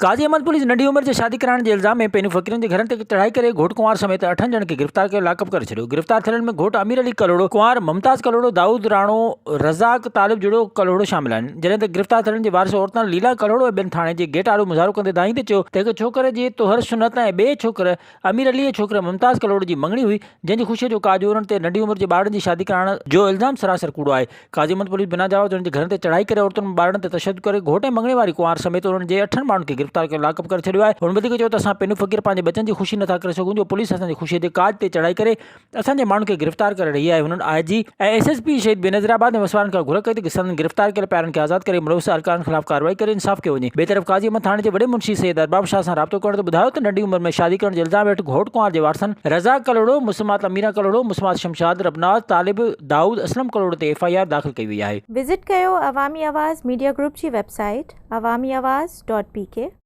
Qazi Ahmed police ننڍي عمر جي شادي ڪرائڻ جي الزام ۾ پينو فقيرن جي گهرن تي چڙهائي ڪري گهوٽ ڪنوار سميت اٺن ڄڻن کي گرفتار ڪري لاڪپ ڪري ڇڏيو. گرفتار ٿيلن ۾ گهوٽ امير علي ڪلهوڙو، ڪنوار ممتاز ڪلهوڙو، دائود راڻو، رزاق طالب جڙيو ڪلهوڙو شامل آهن. جڏهن ته گرفتار ٿيلن جي وارث عورتن ليلا ڪلهوڙو ۽ ٻين ٿاڻي جي گيٽ آڏو مظاهرو ڪندي دانهيندي چيو ته هڪ ڇوڪر جي طهر سنت ۽ ٻئي ڇوڪر امير علي ۽ ڇوڪري ممتاز ڪلهوڙو جي مڱڻي هئي جنهن جي خوشي جو ڪاڄ انهن تي ننڍي عمر جي ٻارڙن جي شادي ڪرائڻ جو الزام سراسر ڪوڙو آهي. قاضي احمد پوليس بنا جواز انهن جي گهرن تي چڙهائي ڪري عورتن ۽ ٻارڙن تي تشدد ڪري گهوٽ ۽ مڱڻي واري ڪنوار سميت انهن جي اٺن ماڻهن کي گرفتار ڪري لاڪپ ڪري ڇڏيو آهي. هن وڌيڪ چيو ته اسان پينو فقير پنهنجي ٻچن جي خوشي نٿا ڪري سگهون جو پوليس اسان جي خوشي جي ڪاڄ تي چڙهائي ڪري اسان جي ماڻهن کي گرفتار ڪري رهي آهي. هنن I G ۽ S S P Shaheed Benazirabad ۽ وسوارن کان گهر ڪئي ته سندن گرفتار ڪيل پيارن کي آزاد ڪري ملوث اهلڪارن خلاف ڪارروائي ڪري انصاف ڪيو وڃي. ٻئي طرف قاضي احمد ٿاڻي جي وڏي منشي سيد ارباب شاهه سان رابطو ڪرڻ تي ٻڌايو ته ننڍي عمر ۾ شادي ڪرڻ جي الزام هيٺ گهوٽ ڪنوار جي وارثن رزاق ڪلهوڙو، مسمات اميره ڪلهوڙو، مسمات شمشاد، ربناز، طالب، دائود، اسلم ڪلهوڙو تي ايف I R داخل ڪئي وئي آهي. وزٽ ڪيو عوامي آواز ميڊيا گروپ جي website Awami Awaz dot P K.